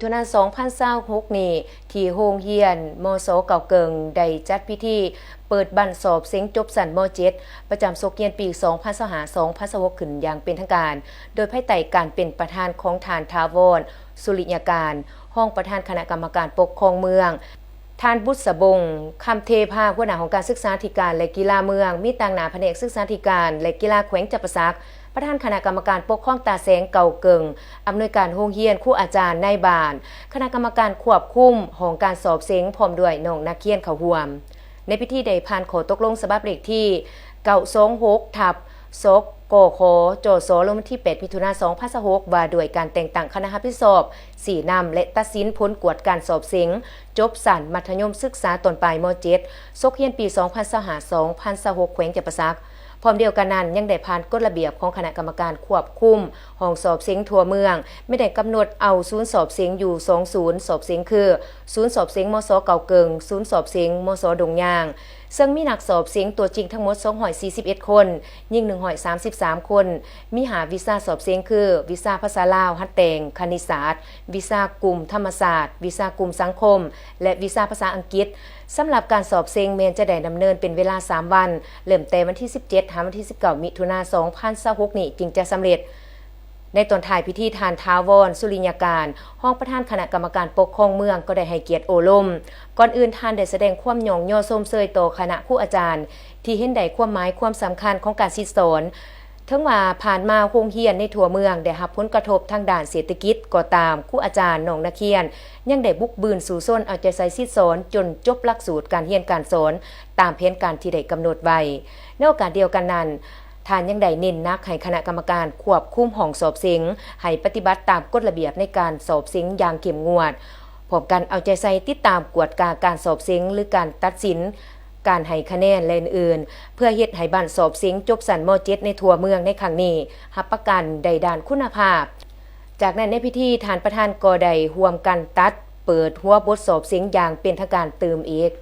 ຖຸນາ ສອງພັນຊາວຫົກນີ້ ທີ່ໂຮງຮຽນ ມສ ເກົ້າເກີງ ໄດ້ຈັດພິທີເປີດບັ້ນສອບເສັງຈົບຊັ້ນ ມ.ເຈັດ ປະຈຳສົກຮຽນປີ ສອງພັນຊາວຫ້າ ສອງພັນຊາວຫົກ ຂຶ້ນຢ່າງເປັນທາງການ ໂດຍພາຍໃຕ້ການເປັນປະທານຂອງທ່ານ ຖາວອນ ສຸລິຍາການ ຮອງປະທານຄະນະກຳມະການປົກຄອງເມືອງ, ທ່ານ ບຸດສະບົງ ຄຳເທພາ ຫົວໜ້າຫ້ອງການສຶກສາທິການ ແລະ ກິລາເມືອງ, ມີຕາງໜ້າພະແນກສຶກສາທິການ ແລະ ກິລາແຂວງຈຳປາສັກ, ປະທານຄະນະກຳມະການປົກຄອງຕາແສງເກົ້າເກີງ, ອຳນວຍການໂຮງຮຽນ, ຄູອາຈານ, ນາຍບ້ານ, ຄະນະກຳມະການຄວບຄຸມຫ້ອງການສອບເສັງ ພ້ອມດ້ວຍນ້ອງນັກຮຽນເຂົ້າຮ່ວມ. ໃນພິທີໄດ້ຜ່ານຂໍ້ຕົກລົງສະບັບເລກທີ ເກົ້າສອງຫົກ ທັບ ສກຂ ຈສ ລົງວັນທີ ແປດ ມິຖຸນາ ສອງພັນຊາວຫົກ ວ່າດ້ວຍການແຕ່ງຕັ້ງຄະນະຮັບຜິດຊອບ ຊີ້ນຳ ແລະ ຕັດສິນຜົນກວດການສອບເສັງຈົບຊັ້ນມັດທະຍົມສຶກສາຕອນປາຍ ມ.ເຈັດ ສົກຮຽນປີ ສອງພັນຊາວຫ້າ ສອງພັນຊາວຫົກ ແຂວງຈຳປາສັກ. ພ້ອມດຽວກັນນັ້ນ ຍັງໄດ້ຜ່ານກົດລະບຽບຂອງຄະນະກຳມະການຄວບຄຸມຫ້ອງສອບເສັງທົ່ວເມືອງ ແມ່ນໄດ້ກຳນົດເອົາສູນສອບເສັງຢູ່ສອງສູນສອບເສັງຄື ສູນສອບເສັງ ມສ ເກົ້າເກີງ, ສູນສອບເສັງ ມສ ດົງຍາງ, ເຊິ່ງມີນັກສອບເສັງຕົວຈິງທັງໝົດ ສອງຮ້ອຍສີ່ສິບເອັດຄົນ, ຍິງ ໜຶ່ງຮ້ອຍສາມສິບສາມຄົນ, ມີຫ້າວິຊາສອບເສັງຄື ວິຊາພາສາລາວ, ຫັດແຕ່ງ, ຄະນິດສາດ, ວິຊາກຸ່ມທຳມະສາດ, ວິຊາກຸ່ມສັງຄົມ ແລະ ວິຊາພາສາອັງກິດ. ສຳລັບການສອບເສັງແມ່ນຈະໄດ້ດຳເນີນເປັນເວລາສາມວັນ, ເລີ່ມແຕ່ວັນທີ ສິບເຈັດ ຫາວັນທີ ສິບເກົ້າ ມິຖຸນາ ສອງພັນຊາວຫົກ ນີ້ຈຶ່ງຈະສຳເລັດ. ໃນຕອນທ້າຍພິທີ, ທ່ານ ຖາວອນ ສຸລິຍາການ ຮອງປະທານຄະນະກຳມະການປົກຄອງເມືອງ ກໍໄດ້ໃຫ້ກຽດໂອ້ລົມ. ກ່ອນອື່ນ, ທ່ານໄດ້ສະແດງຄວາມຍ້ອງຍໍຊົມເຊີຍຕໍ່ຄະນະຄູອາຈານ ທີ່ເຫັນໄດ້ຄວາມໝາຍຄວາມສຳຄັນຂອງການສິດສອນ. ເຖິງວ່າຜ່ານມາໂຮງຮຽນໃນທົ່ວເມືອງໄດ້ຮັບຜົນກະທົບທາງດ້ານເສດຖະກິດກໍຕາມ, ຄູອາຈານ, ນ້ອງນັກຮຽນ ຍັງໄດ້ບຸກບືນສູ້ຊົນເອົາໃຈໃສ່ສິດສອນ ຈົນຈົບຫຼັກສູດການຮຽນການສອນຕາມແຜນການທີ່ໄດ້ກຳນົດໄວ້. ໃນໂອກາດດຽວກັນນັ້ນ, ທ່ານຍັງໄດ້ເນັ້ນໜັກໃຫ້ຄະນະກຳມະການຄວບຄຸມຫ້ອງສອບເສັງ ໃຫ້ປະຕິບັດຕາມກົດລະບຽບໃນການສອບເສັງຢ່າງເຂັ້ມງວດ, ພ້ອມກັນເອົາໃຈໃສ່ຕິດຕາມກວດກາການສອບເສັງ ຫຼື ການຕັດສິນ, ການໃຫ້ຄະແນນ ແລະ ອື່ນໆ ເພື່ອເຮັດໃຫ້ບັ້ນສອບເສັງຈົບຊັ້ນ ມ.ເຈັດ ໃນທົ່ວເມືອງໃນຄັ້ງນີ້ ຮັບປະກັນໄດ້ດ້ານຄຸນນະພາບ. ຈາກນັ້ນໃນພິທີ, ທ່ານປະທານກໍໄດ້ຮ່ວມກັນຕັດເປີດຫົວບົດສອບເສັງຢ່າງເປັນທາງການຕື່ມອີກ.